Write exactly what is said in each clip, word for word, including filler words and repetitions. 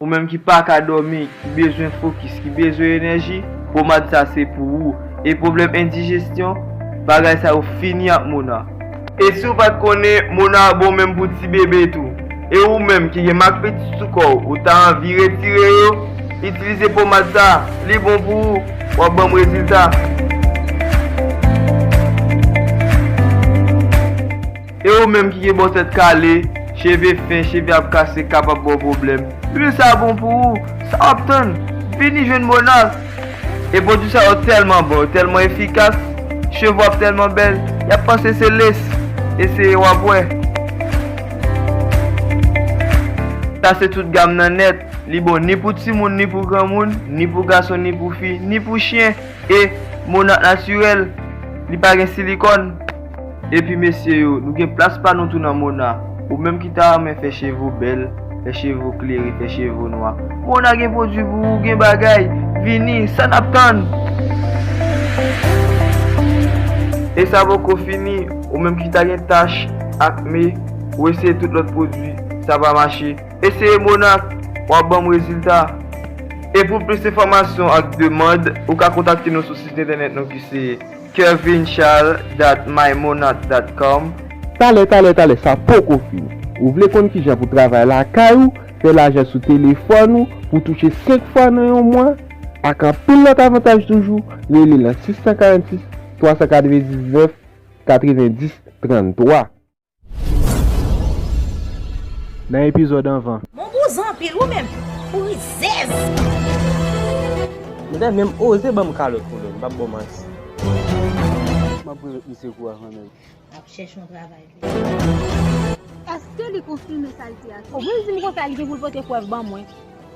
Ou menm ki pa ka dòmi, ki bezwen fokis, ki bezwen enèji, pomad sa se pou ou. E pwoblèm endijestyon, bagay sa yo fini ak Mona. E si w pa t konnen, Mona bon menm pou ti bebe tou. E ou menm ki gen mak piti sou kò w, ou ta anvi retire yo, itilize pomad sa, li bon pou ou, w ap ban m rezilta. E ou menm ki gen bò tèt kale, cheve fen, cheve ap kase, kapab ba w pwoblèm, lwil sa bon pou ou. Sa w ap tann? Vini jwenn Mona. E pwodui sa yo tèlman bon, yo tèlman efikas, cheve w ap tèlman bèl, y ap panse se lès. Eseye w ap wè. Sa se tout gam nan nèt. Li bon ni pou timoun, ni pou granmoun, ni pou gason, ni pou fi, ni pou chen. E Mona natirèl, li pa gen silikòn. Epi mesye yo, nou gen plas pa nou tou nan Mona. Ou menm ki ta renmen fè cheve w bèl, fè cheve w klere, fè cheve w nwa, Mona gen pwodui pou ou, gen bagay. Vini, sa n ap tann? E sa poko fini, ou menm ki ta gen tach, akne, ou eseye tout lòt pwodui, sa pa mache. Eseye Mona, w ap ban m rezilta. E pou plis enfòmasyon ak demann, ou ka kontakte nou sou sit entènèt nou ki se Kevin Charles dot my monat dot com. Talè, talè, talè, sa poko fini. Ou vle konn kijan pou travay lakay ou, fè lajan sou telefòn ou, pou touche senk fwa nan yon mwa, ak anpil lòt avantaj toujou, rele nan sis san karannsis, twa san katrevendiznèf, katrevendis, tranntwa. Nan epizòd anvan. Bon, bouz anpil, ou menm. Ou rizèz. Mesye menm oze ban m kalòt pou lè, m p ap ba w manti. M ap prezante misye kou a kanmenm. Ap chèche yon travay. Èske li konfime sa l di a? O mwen di m konsa, li gen pou l pote prèv ban mwen.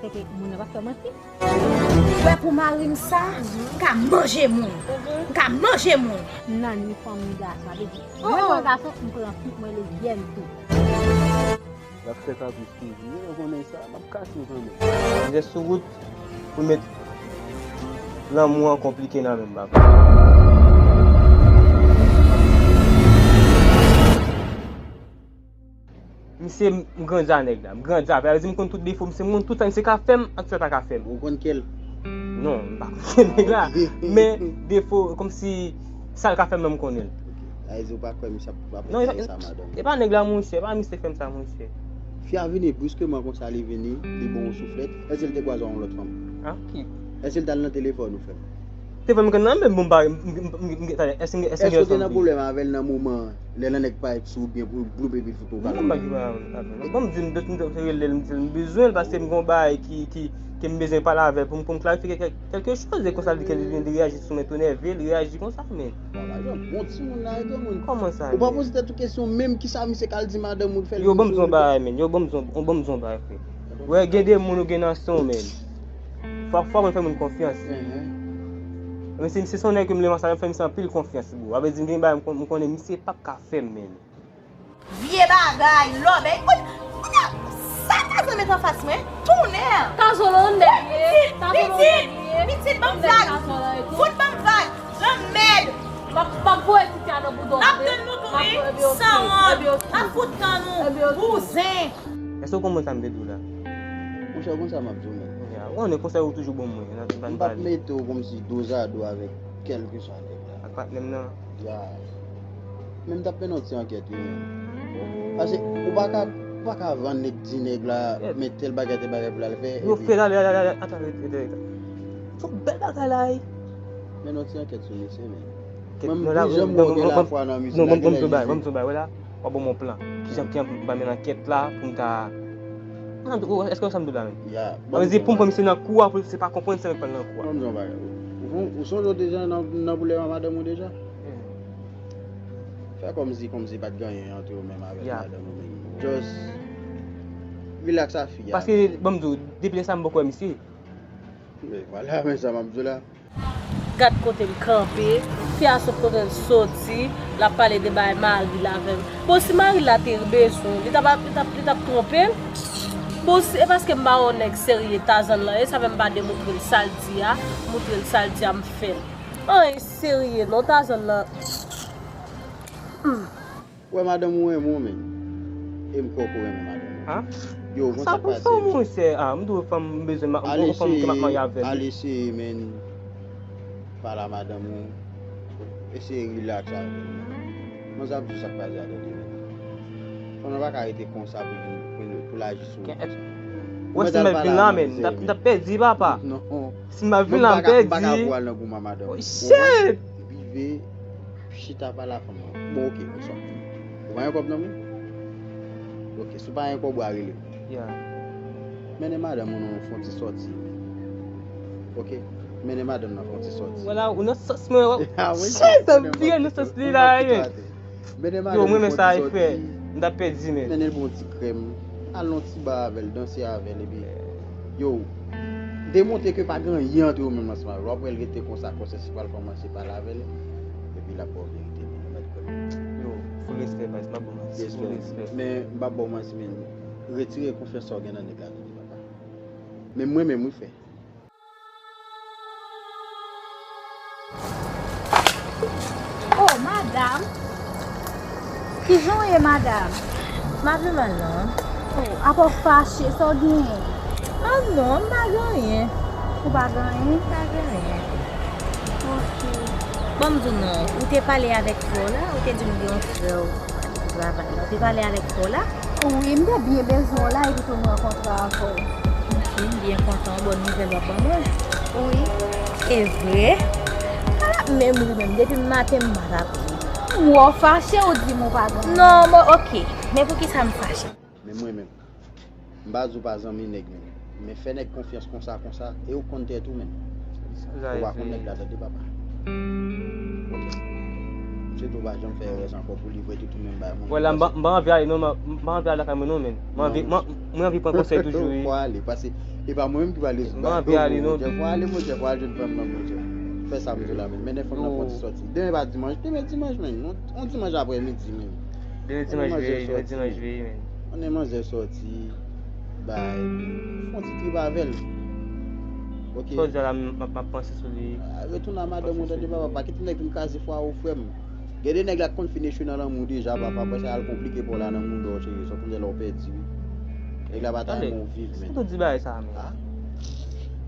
Sèke moun nan p ap fè manti. Wè pou mari m sa, m ka manje moun. M ka manje moun. M nan ni fanmi gason, sa vle di, mwen pran gason, m pran fi, mwen lezyèn tou. L ap fè kapris toujou. Yo konnen sa, m ap kase w kanmenm. Lè sou wout pou met lanmou an konplike nan men m, papa. Misye, m grandi a nèg la. M grandi avè l. Sa vle di m konn tout defo misye, m konn tout sa misye ka fè m ak sa l pa ka fè m. Ou konn kè l? Non, m pa konn kè nèg la. Men defo, kòmsi sa l ka fè m nan m konnen l. Ok. Sa vle di ou pa kwè misye ap, ap fè sa madanm ou? E pa nèg la, monchè, e pa misye k fè m sa, monchè. Fi a vini briskeman konsa, li vini, li ba w yon souflèt. Èske l te kwaze yon lòt fanm? A ki? Èske l t al nan telefòn ou, frè m? Te fè m konn nan men bon bagay, m, m, m, m, talè, èske, èske, èske w te nan pwoblèm avè l nan moman an, lè nan nèg parèt sou ou byen pou l gloupe pi foto w pa la? Non, m pa gen pwoblèm avè l. Bon, m di m, m te rele l, m di l m bezwen l paske m gen yon bagay ki, ki, ke m bezwen pale avè l pou m, pou m klarifye kèk, kèk, kèlke choz. E konsa l di ke li, li reyaji sou mwen tou nève, li reyaji konsa, men. Bon, pa janm bon timoun nan, rete moun. Kòman sa? Ou pa poze tèt ou kesyon menm, kisa misye k al di madanm ou k fè l vin sou ou? Yo, ban m di yon bagay, men. Yo, ban m di yon, ban m di yon bagay, frè. Wè, gen de moun ou gen nan san w, men. Fò, fò w konn fè moun konfyans. Men se, se son nèg ke m leve ansanm, m fè misye anpil konfyans, bro. Sa vle di m gen bagay m kon-, m konnen misye p ap ka fè m, men. Vye bagay, lòbèy. Kounye a, sa Tazan met anfas mwen? Tounè! Tazan lan nèg li ye. Pitit, pitit, ban m vag. Fout ban m vag. Lanmèd. M ap, m ap voye ti ti a nan bouda w. M ap tann nou tou, wi. Sanwont. M ap fout tann ou. Bouzen. Èske w konprann sa m te di w la? Monchè, w konn sa m ap di w menm. Ou konnen konsèy ou toujou ban mwen, nan tout sa n pale. M p ap mete w kòmsi dozado avèk kèlkeswa nèg la. Ak patnè m nan? Ya. Men m t ap mennen yon ti ankèt, wi, menm. Paske ou pa ka, ou pa ka vann nèg, di nèg la, men tèl bagay, tèl bagay pou l al fè, epi. Yo fè la, la, la, la, la, atan, rete, rete, rete. Se yon bèl bagay la, wi. Mennen yon ti ankèt sou misye, men. Mwen, m pi janm wè w gen lafwa nan misye la, genlè li di. Ban m di w bagay, wè la. W ap ban m yon plan. Kijan, kijan pou m ba men ankèt la, pou m ta. Èske w sa m di w la menm? Ya. Sa vle di pou m pran misye nan kou a, pou se pa konprann sa k pran nan kou a. Ban m di w yon bagay. Ou, ou sonje w deja nan, nan pwoblèm a madanm ou deja? Fè kòmsi, kòmsi pa t gen anyen ant ou menm avèk madanm ou menm. Just relax a fi a. Paske, ban m di w, depi lè sa m poko wè misye. Men vwala, men sa m ap di w la. Gad kote m kanpe, fi a sot kote l soti, l ap pale de bay mari l avè m. Bon, si mari l la te bezwen w, li t ap, li t ap, li t ap twonpe l? Bon, si, e paske m pa wè yon nèg serye Tazan lan ye, sa fè m pa demoutre l sa l di a, moutre l sa l di a, m fè l. Anyen serye non, Tazan lan. Hmm. Wè madanm ou renmen w, men. E m kwè w ko renmen madanm ou. Yo, bon, sa k pase? Monchè, ah, m di w fanm, m bezwen yon fanm ki m ap marye avè l. Al eseye, men, pale a madanm ou. Eseye relax avè l. Mwen, sa m di sa k pase a, tande, men. Fanm nan pa ka rete konsa pou, pou, pou l aji sou ou konsa. Wè, si m vin la, men, m t ap pèdi, papa. Non. Si m vin la, m pèdi. M pa ka, m pa ka pran nan gouman madanm ou. Shit! Rive, chita pale a fanm nan. Bon, ok, bonswa. Ou pa gen kòb nan men? Ok, si w pa gen kòb, w a rele m. Mennen madanm ou nan fè yon ti sòti. Ok? Mennen madanm nan fè yon ti sòti. Wala, ou nan sans mwen. Shit, sa m vire nan sans li la, ye. Yo, mwen men sa e frè. M t ap pèdi, men. Mennen l pou yon ti krèm. Al nan ti ba avè l, danse avè l, epi, yo, demontre ke pa gen anyen ant yo menm ansanm avè l. W ap wè l rete konsa, konsa, si pral kòmanse pale avè l, epi l ap ba w verite, men, ou mèt kwè. Yo, full respect, guys, m ap ba w manti, full respect. Men, m p ap ba w manti, men, retire konfyans sa w gen nan nèg la, tande, papa. Men mwen menm, wi, frè. Oh, madam! Kijan w ye, madam? M pa pi mal, non. Oh, apa w fache, sa w genyen? Ah non, m pa gen anyen. Ou pa gen anyen? M pa gen anyen. Ok. Ban m di w non, ou te pale avèk frè w la, ou te di m gen yon frè w travay la. Ou te pale avèk frè w la? Wi, m te byen bezwen w la epi tou m rankontre avè w. Ok, m byen kontan, bòn nouvèl w ap ban mwen. Wi. E vre? Ala menm ri menm, depi maten m mal ap ri. Ou fache ou di m ou pa gen anyen. Non, mwen ok. Men poukisa m fache? Men mwen menm. M pa di w pa zanmi nèg, men, men fè nèg konfyans konsa, konsa, e ou konn tèt ou, men. Ou pa konn nèg la, tande, papa. Ok. Misye tou pa janm fè erè sa ankò pou li vre, tou, tou menm bagay moun. Wè la, m pa, m pa anvi ale non, m pa anvi ale lakay mwen non, men. Mwen anvi, mwen, mwen anvi pran konsèy toujou, wi. Fò ale, paske e pa mwen menm ki pral rezoud bagay yo, monchè. Fò ale, monchè, fò al jwenn fanm nan, monchè. Fè sa m di w la, men. Mennen fanm nan fè yon ti sòti. Demen pa dimanch, demen dimanch, men. On, on dimanch aprè midi, men. Demen dimanch veye, demen dimanch veye, men. Mennen manzè sòti, bay, fè yon ti trip avè l. Ok. Sa w di a la, m ap, m ap panse sou li. Ah, retounen a madanm ou, tande, papa, pa kite nèg vin kraze fwa ou, frè m. Gen de nèg la k konn fin echwe nan lanmou deja, papa, apre sa y al konplike pa w la nan mouda w, cheri, sa w konn lè w pèdi, wi. Nèg la pa ta renmen w viv, men. Sa w di bagay sa a, men? Ah?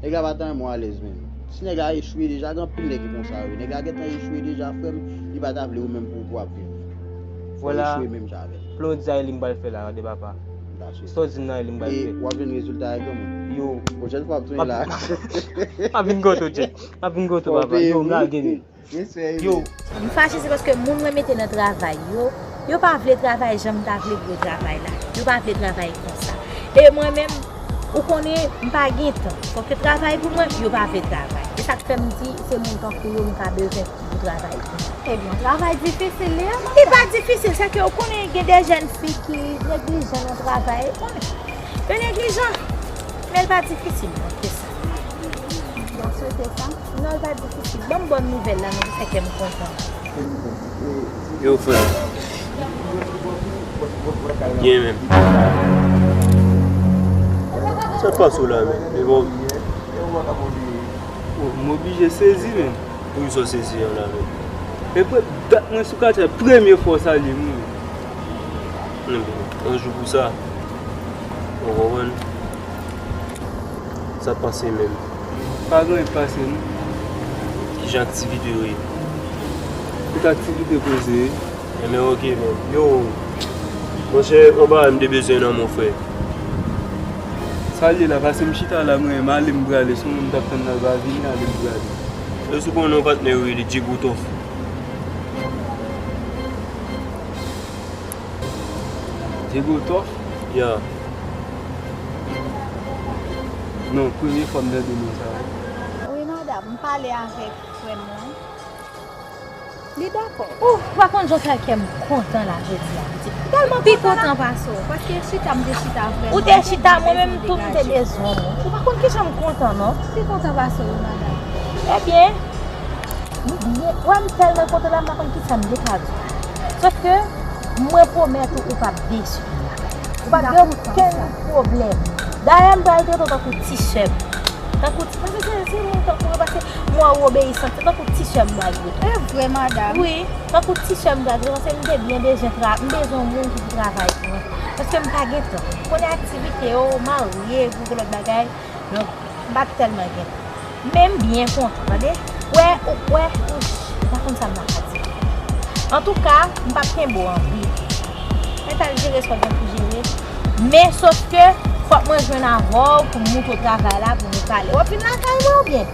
Nèg la pa ta renmen w alèz, men. Si nèg la echwe deja, gen anpil nèg ki konsa, wi. Nèg la gentan echwe deja, frè m, li pa ta vle ou menm pou, pou w ap viv. Fò w echwe menm jan avè l. Plan w di a, e li m pral fè la, tande, papa. Sa w di m nan, e li m pral fè. E w ap jwenn rezilta a, granmoun. Yo. Pwochèn fwa w ap tounen la. M ap vin kote w, Jack. M ap vin kote w, papa. Yo, m lage, men. Yo. M fache se paske moun mwen mete nan travay yo, yo pa vle travay jan m ta vle pou yo travay la. Yo pa vle travay konsa. E mwen menm, ou konnen, m pa gen tan. Fòk yo travay pou mwen, yo pa vle travay. E sa k fè m di, se moun tankou yo m ka bezwen pou travay pou mwen. Ebyen, travay difisil, li ye, madanm? Li pa difisil, se ke ou konnen gen de jèn fi ki neglijan nan travay. Bon, yo neglijan, men l pa difisil, non, ke sa. Bon, swete sa. Non, l pa difisil. Ban m bòn nouvèl la, non, ki fè kè m kontan. Yo, frè. Byen menm. Sa k pase w la menm? E bon. Oh, m oblije sezi menm. Poukisa w sezi an la menm? E pou dat mwen sou katye a, premye fwa w salye m wi. Yon jou pou sa. Ou konprann? Sa k pase menm? Pa gen anyen k pase non. Kijan aktivite yo ye? Tout aktivite poze. Enben ok menm. Yo, monchè, yon bagay m te bezwen nan men w, frè. Sa l ye la, pase m chita la, mwen menm, ale m prale, se yon moun m t ap tann la, l pa vini, ale m prale. Èske w konnen yon patnè yo rele Diego Toff? Diego Toff? Ya. Non, premye fwa m tande non sa a. Wi, madanm, m pale avèk frè m lan. Li dakò. Ou pa konn jan sa kè m kontan la jodi a, pitit. Pi kontan pase w, paske chita m te chita vrèman. Ou te chita, mwen menm tou m te bezwen w. Ou pa konn kijan m kontan non. Pi kontan pase w wi, madanm. Ebyen, m byen, wè m tèlman kontan la, m pa konn kisa m te ka di w. Sòf ke mwen pwomèt ou, ou p ap desi. Ou p ap gen okenn pwoblèm. Dayè, m pral trete w tankou ti sè m. Tankou ti, paske se, se moun tankou yo, paske mwen obeyisan, se tankou ti sè m bral rete. E vre, madanm. Wi, tankou ti sè m bral rete, paske m te byen bezwen tra-, m bezwen yon moun ki pou travay pou mwen. Paske m pa gen tan. Konnen aktivite yo, marye, pou lòt bagay. Donk, m pa t tèlman gen tan. Men m byen kontan, tande. Wè, ou, wè, ou, m pa konn sa m ta ka di. Antouka, m p ap kenbe w anpil. Mèt al jere sa w gen pou jere. Men, sof ke, fòk mwen jwenn avè w pou m montre w travay la, pou nou pale. W ap vin lakay mwen oubyen?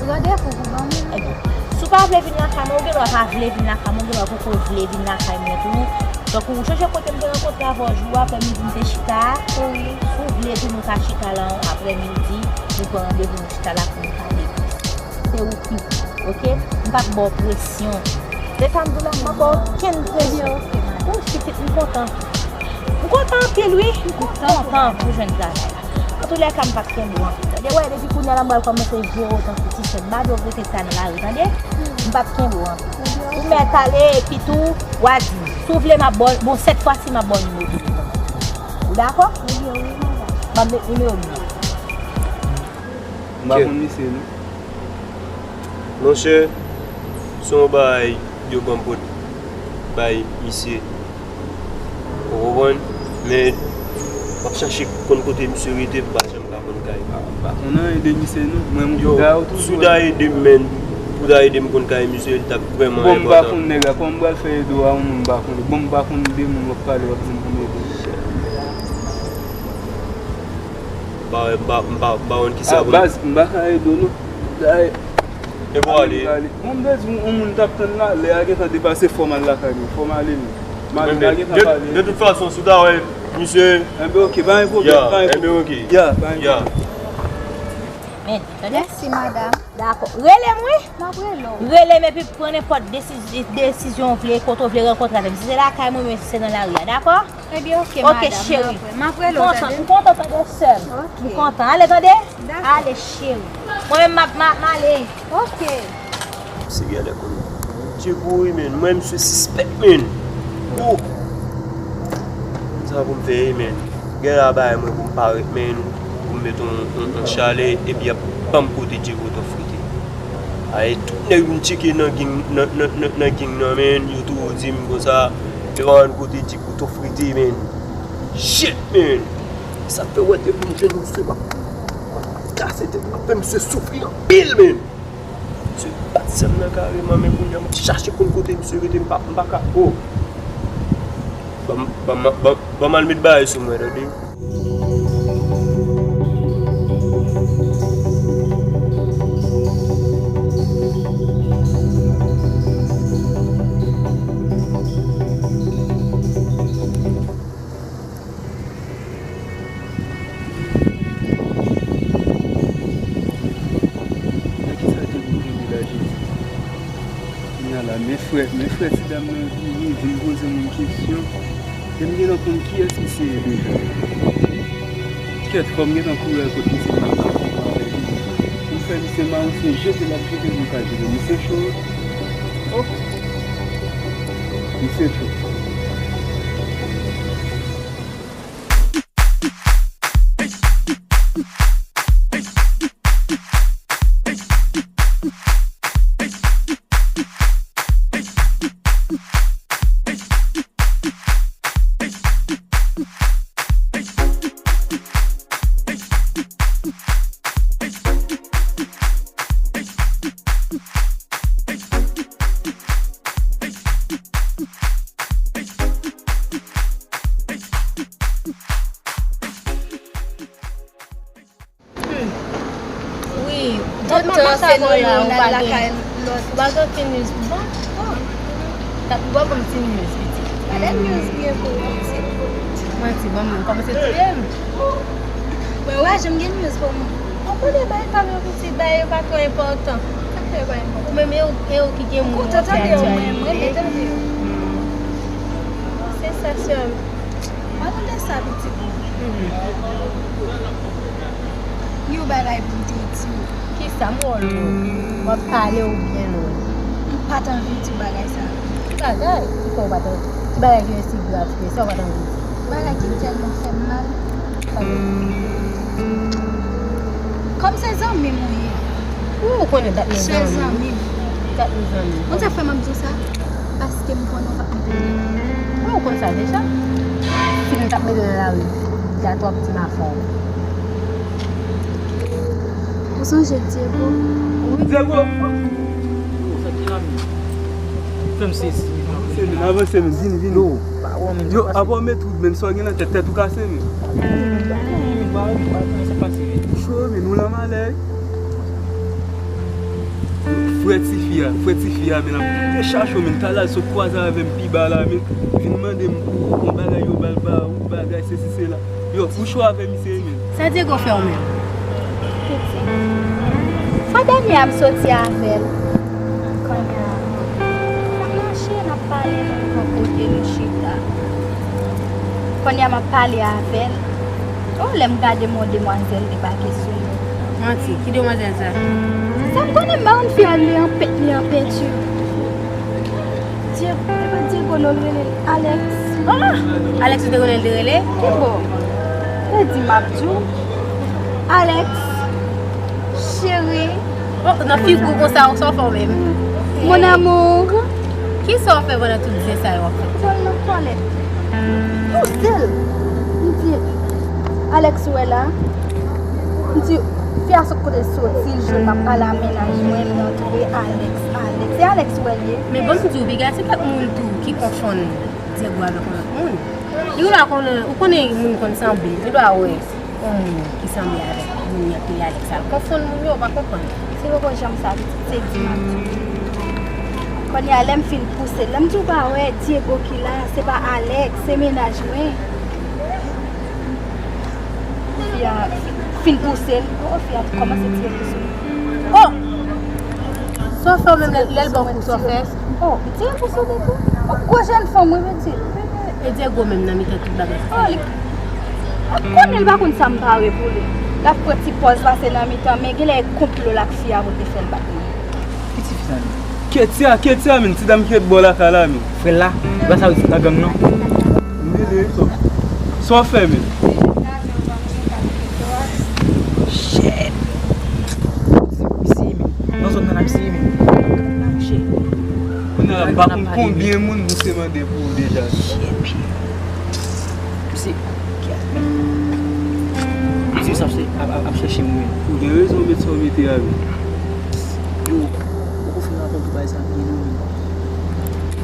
Randevou pou ban mwen. Ebyen, si w pa vle vin lakay mwen, ou gen dwa pa vle vin lakay mwen, ou gen dwa poko vle vin lakay mwen tou. Donk, ou chèche kote m te rankontre avè w jou aprèmidi m te chita a. Wi. Si w vle tou, nou ka chita la aprèmidi, nou pran randevou, nou chita la pou nou pale plis. Se ou ki vle, oke? M p ap ba w presyon. Se sa m di w la, m p ap ba w okenn presyon. Wi, pitit, m kontan. M kontan anpil, wi. M kontan pou jwenn travay la. Antoulèka, m p ap kenbe w anpil. Tande, wè, depi kounye a la, m pral kòmanse jere w tankou ti sè m. M pa vle w rete ta nan lari, tande? M p ap kenbe w anpil. Ou mèt ale, epi tou, w a di m. Si w vle, m ap ba w, bon, sèt fwa si m ap ba w nimewo telefòn. Ou dakò? Wi, wi, madanm. Ban m nimewo m nan. M pa konn misye, non. Monchè, se yon bagay yo ban m pot bay misye. Ou konprann? Men, m ap chache konn kote misye rete, m pa janm ka konn kay. M pa konn anyen de misye, non. Mwen, m Yo, da yo si w toujou. Ta ede m, menn, pou w ta ede m konn kay misye, li t ap vrèman enpòtan. Bon, m pa konn nèg la. Kòman m pral fè ede w a yon moun m pa konnen? Bon, m pa konn de moun w ap pale, w ap di m pou m ede w. M pa, m pa, m pa, m pa konn kisa pou m. Ah, baz, m pa ka ede w, non. Dayè, e bon, ale. Bon, m te di w, yon moun t ap tann la, lè a gentan depase, fò m al lakay mwen, fò m ale, men. Madanm la gentan pale. De tout fason, si w ta wè misye. Enben, oke, pa gen pwoblèm, pa gen pwoblèm. Ya, enben, oke. Ya, pa gen pwoblèm. Men, tande? Mèsi, madanm. Dakò. Rele m, wi. M ap rele w. Rele m epi pran nenpòt desi-, desizyon w vle, kote w vle rankontre avè m. Si se lakay mwen, men si se nan lari a, dakò? Ebyen, oke, madanm, cheri. M ap rele w, tande? M kontan, m kontan tande sè m. Oke. M kontan. Ale, tande? Dakò. Ale, cheri. Mwen menm, m ap, m ap, m ale. Oke. Misye gen lè konn Dye kouri, men. Mwen, misye sispèk, men. Oh! Sa pou m fè, men. Gen la bay mwen pou m parèt, men. Pou m met yon, yon, yon chale, epi y ap ban m kote Dye kote frite. Ay, tout nèg vin tcheke nan gang, nan, nan, nan, nan gang nan, men. Yo toujou di m konsa, yo pa konn kote Dye Koto frite, men. Shit, men. Sa fè w wè depi m jwenn misye, m ap, m ap kase tèt, m ap fè misye soufri anpil, men. Misye bat sè m nan kareman, men kounye a m ap chache konn kote misye rete, m pa, m pa ka, oh. Ban m, ban m, ban, ban m al met bagay sou mwen, tande. Nan kisa te pou kenbe la, Jezi? Kounye a la, men frè, men frè ti dam nan vini, vin poze moun kesyon. E m gentan konn kiyès misye ye deja. Kèt, fò m gentan kouri al kot misye, m ap konpare li. Pou m fè misye mawon, se jete l ap jete m, m ka jete. Misye cho. Oh! Misye cho. Hmm. Wi, tout tan se nou la, ou pa gen, ou pa gen okenn news pou ban. Ou pa ban m ti news, pitit. Gade news byen pou ou, pitit. Manti, ban m, ou kòmanse touye m. Mwen wè, janm gen news pou mwen. Ou konnen bay fanm yo pitit, bay yo pa twò enpòtan. Sa k fè yo pa enpòtan? Ou menm, e ou, e ou ki gen moun nan fè aktyalite. Mwen renmen tande yo. Se sa, sè m. Mwen tande sa, pitit. Yon bagay pou m te di w. Kisa, m wè w lwen? W ap pale oubyen lwen? M pa t anvi di w bagay sa. Ki bagay? Ki fè w pa t anvi? Ki bagay ki resi grav, ki fè w pa t anvi di? Bagay ki tèlman fè m mal. Sa vle di? Kòm se zanmi m ou ye. Wi, ou konnen dat nou zanmi. Sèl zanmi m. Dat nou zanmi. Ou konn sa k fè m ap di w sa? Paske m konnen w p ap mete m deyò. Wi, ou konn sa deja. Si m t ap mete w nan lari, y a twòp ti mafon. Ou sonje Diego? Wi. Diego! Ou fè ki zanmi? Fè m sezi. Se vin, avanse, men, vin, vin. Yo, apa w met wout, men, sa w gen nan tèt, tèt ou kase, men. Ou cho, men, ou nan malè. Frè tifi a, frè tifi a, men, ap tou dechache w, men, talè a l sot kwaze avè m pi ba la, men, vin mande m pou yon bagay yo ba l ba ou, bagay sesi sela. Yo, ou cho avè misye, men. Sa Diego fè w menm? Piti. Fwa dènye a m soti avè l. Kounye a, n ap mache, n ap pale, nou pran kote, nou chita. Kounye a, m ap pale avè l. Oh, lè m gade m wè yon demwazèl debake sou li. Manti, ki demwazèl sa? Sa m konnen, m pa konn fi a, li an pent, li an penti. Diego, e pa Diego non, l rele l Alex. Ah! Alex ou te konnen l te rele? Ki bò? Te di m ap di w. Alex, cheri. Oh, nan figi w konsa, ou sa w fè w menm? Mon amour. Kisa w fè pandan tout zen sa yo w ap fè? Ou pral nan twalèt. Pouse l. M di, Alex, ou wè la? M di, fi a sot kote l soti, l jwenn m ap pale a mennaj mwen, l antre, Alex, Alex. Se Alex ou wè l ye? Men bon, m di w, piga se kèk moun tou ki konfonn Diego avèk yon lòt moun. Li gen dwa konnen, ou konnen moun konn sanble, li gen dwa wè yon moun ki sanble avèk moun nan ki rele Alex la. L konfonn moun yo, ou pa konprann. Se poko janm sa, pitit, se di m ap di w. Kounye a, lè m fin pouse l, lè m di w pa wè Diego ki la, se pa Alex, se mennaj mwen. Fi a fin pouse l. Oh, fi a kòmanse tire pou sou li. Oh! Sa w fè w menm lè, lè l ba w kou, sa w fè? Oh, li tire pou sou li tou. Oh, gwo jèn fanm, wi, pitit. E Diego menm nan mitan tout bagay sa. Oh, li, ou konnen l pa konn sa m pare pou li. L ap pran ti pòz pase nan mitan, men genlè e konplo l ak fi a pou l te fè l bat mwen. Ki ti fi sa menm? Ketia, Ketia, men, ti dam ki ret bò lakay la, men. Frè l la, e pa sa w di nan gang, non? M rele, sa w fè, men? Shit. Misye, men. Nan zòn nan la, misye, men. Nan mache. Kounye a la, m pa konn konbyen moun misye mande pou ou deja. Shit, men. Misye, misye sa ap, ap, ap chèche m, men. Ou gen rezon met sa w mete a, men. Yo, ou konn fè rapò pou bagay sa byen, non, men.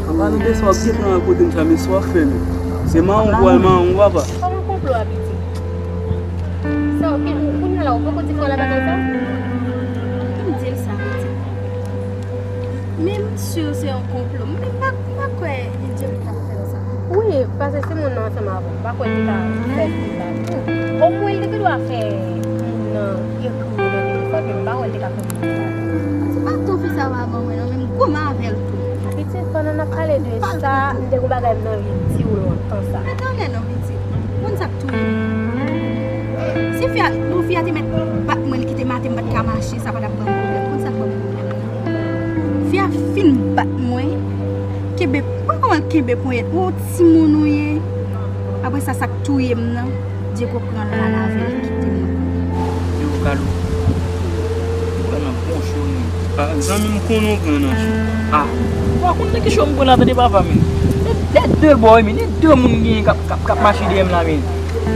Papa, nou de sa w ap gentan rakonte m sa, men sa w ap fè, men. Se mawon pou al mawon, papa. Kòman konplo a, pitit? Sa, ok, ou, kounye a la, ou poko di frè w la bagay sa? Ki m di l sa, pitit? Men m si se yon konplo. Men m pa, m pa kwè Diego t ap fè l sa. Wi, paske si moun nan ansanm avè w, m pa kwè l te ka fè fi sa tou. Omwen, li te gen dwa fè moun nan ekri w nan telefòn, men m pa kwè l te ka fè moun nan sa. Se pa tou fi sa w ap ban mwen non, men m gwo m avè l tou. Pitit, pandan n ap pale de sa, m te gon bagay m nan anvi di w lontan sa. Atann non, pitit. Konn sa k touye m? Si fi a, bon, fi a te mèt bat mwen, li kite m atè, m pa t ka mache, sa pa t ap ban m pwoblèm. Konn sa k ban m pwoblèm? Fi a fin bat mwen, kenbe, mwen kòman l kenbe ponyèt, o timoun ou ye. Apre sa, sa k touye m nan, Diego pran l al avè l, li kite m. Yo, Kalou. Ou pran nan bon cho, men. Ah, zanmi m konnen w pran nan cho. Ah, ou pa konn nan ki cho m pran la, tande papa, men. Lè, lè de bò, men, lè de moun genyen k ap, k ap, k ap mache dèyè m la, men.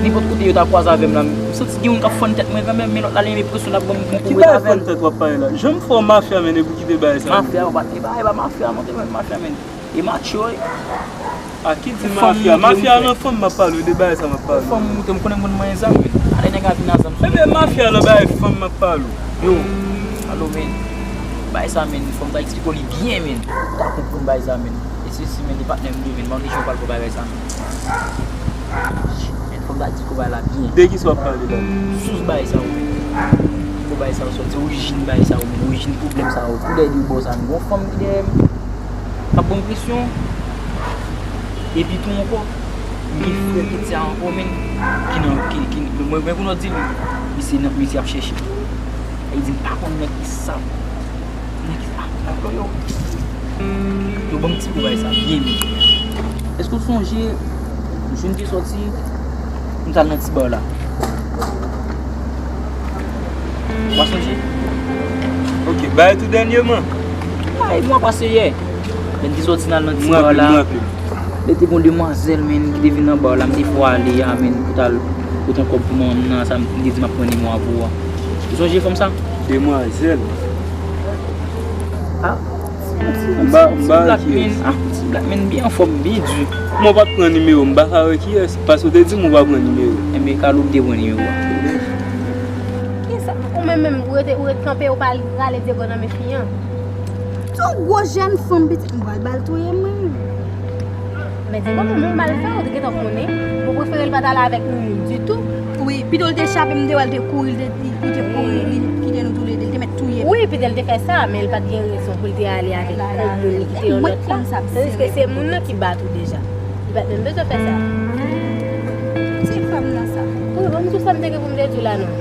Nenpòt kote yo ta kwaze avè m la, men. M santi gen youn k ap fann tèt mwen kanmenm, men lòt la, li enpresyon l ap ban m, m kouri avè l. Ki bagay fann tèt w ap pale la? Jan m fè w mafya, men, epi w kite bagay sa. Mafya, ou pa, e pa, e pa mafya, non, te mwen mafya, men. E matyo, wi. A ki di mafya? Mafya nan fanm m ap pale w, de bagay sa m ap pale w. Fanm moute, m konnen moun manyen zam, men. Ale nèg a vin a zam sou mwen. Ebyen mafya nan bagay fanm m ap pale w. Yo, alo, men. Bagay sa, men, fò m ta eksplike w li byen, men. Ou ta konprann bagay sa, men. E se si, men, li patnè m tou, men. M pa konn kijan w pral pran bagay sa, men. Men, fò m ta di w bagay la byen. De kisa w ap pale la? Sous bagay sa, men. Kote bagay sa yo sòti, orijin bagay sa yo, men. Orijin pwoblèm sa yo. Tou dèyè de bò sa, men. Gon fanm ki dèyè m. Ap ban m presyon. Epi tou ankò, m gen frè Ketia ankò, men, ki nan, ki, ki, mwen, mwen konnen w di l, misye nan, misye ap chèche. Li di m pa konn nan ki sa, nan ki sa, ankò yo. Yo ban m ti kou bagay sa, byen, men. Èske w sonje, jou n te sòti, m t al nan ti ba la? W ap sonje? Ok, bagay tou dènyèman. Ay, mwa pase yè. Lè n te sòti n al nan ti ba la. Mwen raple m. Lè te gon demwazèl, men, ki te vin nan ba la, m te fò ale a, men, pou t al pote yon kòb pou manman m nan, sa m te di m ap pran nimewo a pou ou a. Ou sonje fanm sa? Demwazèl? Ah, m pa, m pa wè kiyès. Ah, ti black man byen anfòm, byen di. Mwen pa t pran nimewo, m pa ka wè kiyès, paske w te di m ou pa pran nimewo. Enben, Carlo, m te pran nimewo a. Kisa? Ou menm menm, ou rete, ou ret kanpe, ou pa rale Diego nan men fi an. Ti gwo jèn fanm pitit, m pral ba l touye mwen. Men Diego, bon, bon, m ba l fè, ou te gentan konnen. Ou prefere l pa t ale avèk nou ditou. Wi, pito l te chape m, m te wè l te kouri, l te, li, li te kouri, li kite nou toulede, li te mèt touye m. Wi, pito l te fè sa, men l pa t gen rezon pou l te ale avèk yon moun li kite yon lòt la. Tandiske se moun nan ki bat ou deja. Li pa t menm bezwen fè sa. Se fanm nan sa. Wi, bon, m di w sa m te gen pou m te di w la non.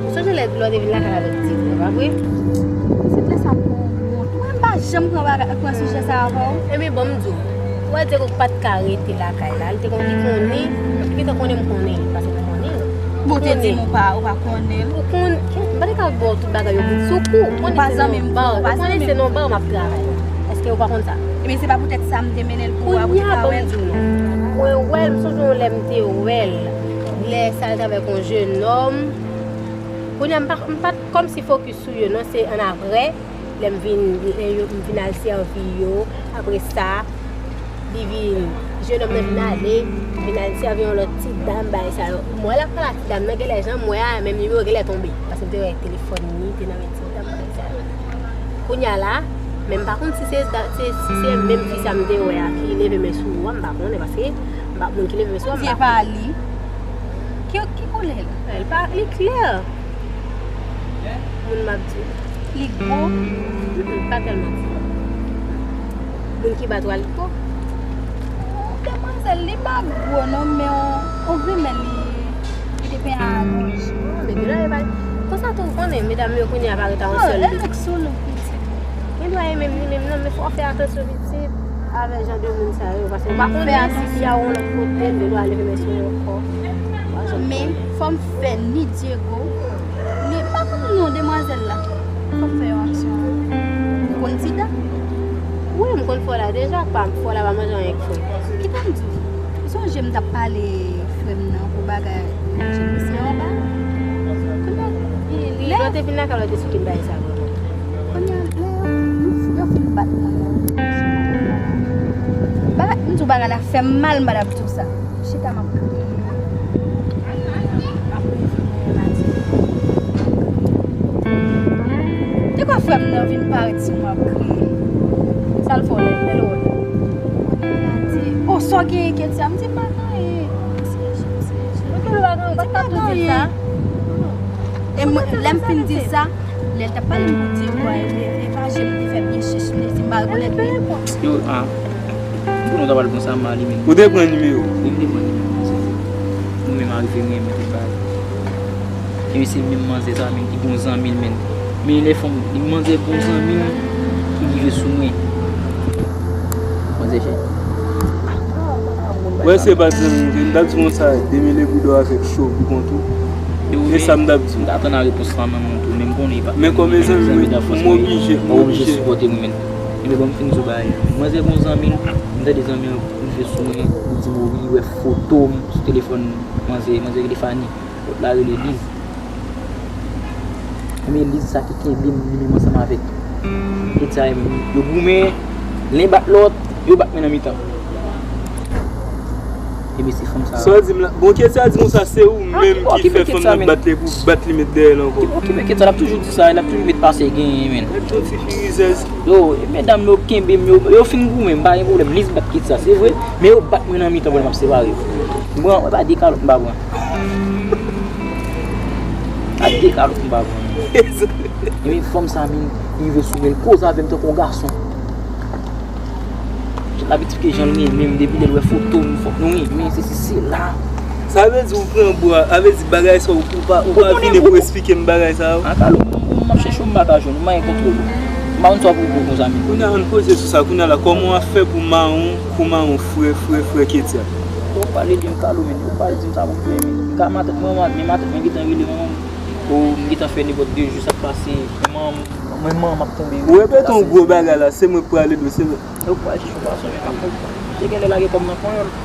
Ou sonje lè, lè w te vin lakay avèk Tit la, pa vre? Tit la sa m pran wont. Mwen m pa janm pran bagay, pran sijè sa avè w. Ebyen, bon, m di w. Ou wè Diego pa t ka rete lakay la. Li te kon-, li konnen, li te konnen m konnen li, paske m konnen l. Bon, ou te di m ou pa, ou pa konnen l. Ou konn, m pa te ka ba w tout bagay yo bout sou kou. Ou konnen se nan ba, ou konnen se nan ba m ap travay. Èske ou pa konn sa? Ebyen, se pa poutèt sa m te mennen l pou ou a, pou te ka wè l. Kounye a, ban m di w non. Mwen wè l, m sonje yon lè m te wè l. Lè sa l t avèk yon jennòm. Kounye a, m pa, m pa t kòmsi fokis sou yo, non, se ann apre, lè m vin, lè yo, m vin al sèvi yo, apre sa, li vin, jennòm nan vin ale, vin al sèvi yon lòt ti dam, bagay sa yo. M wè l ap pale ak ti dam nan, genlè jan m wè a, menm nimewo genlè tonbe, paske m te wè telefòn li te nan men ti dam, bagay sa yo. Kounye a la, men m pa konn si se, se, si se menm fi sa m te wè a ki leve men sou ou a, m pa konnen, paske m pa moun ki leve men sou ou a, m pa konnen. Ki, ki koulè l? Li pa, li klè. Moun m ap di. Li gwo? Mm, pa tèlman gwo. Moun ki bat ou a, li gwo? Demwazèl, li pa gwo non, men on, on grimè li, li te penyen alonj. Men gen lè yo pa, konsa tou, ou konnen, medam yo kounye a pa ret a yon sèl li. Li look sou look, pitit. Gen dwa e menm li menm non, men fò w fè atansyon pitit avè jan de moun sa yo, paske ou pa konnen si fi a yon lòt kote, l gen dwa leve men sou ou ankò. Men, fò m fè ni Diego, ni, m pa konn non demwazèl la. Fò m fè yon aksyon. Ou konn Tida? Wi, m konn fò la deja, pa, fò la pa manje anyen k fre. Kite m di w, ou sonje m t ap pale frè m nan pou bagay manje misye anba? Kounye a, li, li, lè yo te vin lakay la, yo te sou ki m bay sa vrèman. Kounye a, lè yo, yo fin bat mwen yo. Bagay, m di w bagay la fè m mal, m pa t ap di w sa. Chita m ap kriye. M ap kriye, m ap kriye. Te kwè frè m nan vin parèt sou mwen ap kriye. Sa l fè w lè, lè l wè w? Kounye a l di, "O, sa w genyen, Ketia?" M di, "M pa gen anyen." M di, "M pa gen anyen." E mwen, lè m fin di sa, lè l t ap pale m pou Diego a, e, e, e pa je m te fè byen chèch m, si m pa rekonèt li. Yo, a. Pou nou ta pral pran sa mal li menm. Ou te pran nimewo? Wi, m te pran nimewo. Nou menm arive renmen tout bagay. Ebyen se menm manzè sa menm ki gon zanmi l menm. Men lè fanm, li manzè gon zanmi l ki rive sou mwen. Manzè fè. Wè se pa t zanmi m, m t ap di konsa, demele boudò avèk cho pou kont ou. E sa m t ap di. M t atann a repons lan nan men w tou, men m konnen li pa. Men kòm e zanmi m, m oblije, m oblije sipòte mwen menm. Ebyen, ban m fin di w bagay la. Manzè gon zanmi l, m tande zanmi an rive sou mwen, li di m, wi, li wè foto m sou telefòn manzè, manzè rele Fanny. Lòt la rele Liz. Ebyen, Liz sa ki kenbe m li menm ansanm avèk Ketia menm. Yo goumen, len bat lòt, yo bat mwen nan mitan. Ebyen, se fanm sa. Sa w di m la? Bon, Ketia di konsa, se ou menm ki fè fanm nan bat li pou bat li met dèyè l ankò. Ki, ki, ki, Ketia, l ap toujou di sa, l ap toujou met pase genyen, menn. Nèg yon ti fi rizèz. Yo, e medam yo kenbe m, yo, yo fin goumen, m pa gen pwoblèm. Liz bat Ketia, se vre, men yo bat mwen nan mitan pandan m ap separe yo. M pran, e pa de kalòt m pa pran. Pa de kalòt m pa pran. Ebyen, fanm sa menm, li rive sou mwen, li koze avè m tankou yon gason. L abitye ke jan l renmen m, depi lè l wè foto m, fòk nou renmen, sesi, sela. Sa vle di ou pran bwa, sa vle di bagay sa ou, ou pa, ou pa vini pou esplike m bagay sa yo. An, Carlo, m, m, m ap chèche w, m pa ka jwenn ou, m pa gen kontwòl ou. M pa konn sa pou w konn zanmi. Kounye a, ann poze sou sa, kounye a la, kòman w ap fè pou mawon, pou mawon frè, frè, frè Ketia? Ou pale di m, Carlo, men, ou pale di m sa pou m fè, men. M ka matant mwen, men matant mwen gentan rele manman m. Ou M gentan fè nenpòt de jou sa k pase. Mwen, mwen, mwen, m ap tonbe. Ou repete yon gwo bagay la, se mwen k prale dwe, se mwen. Ou pral chèche yon fason, men pa konprann. Te genlè lage kòb nan ponyòl.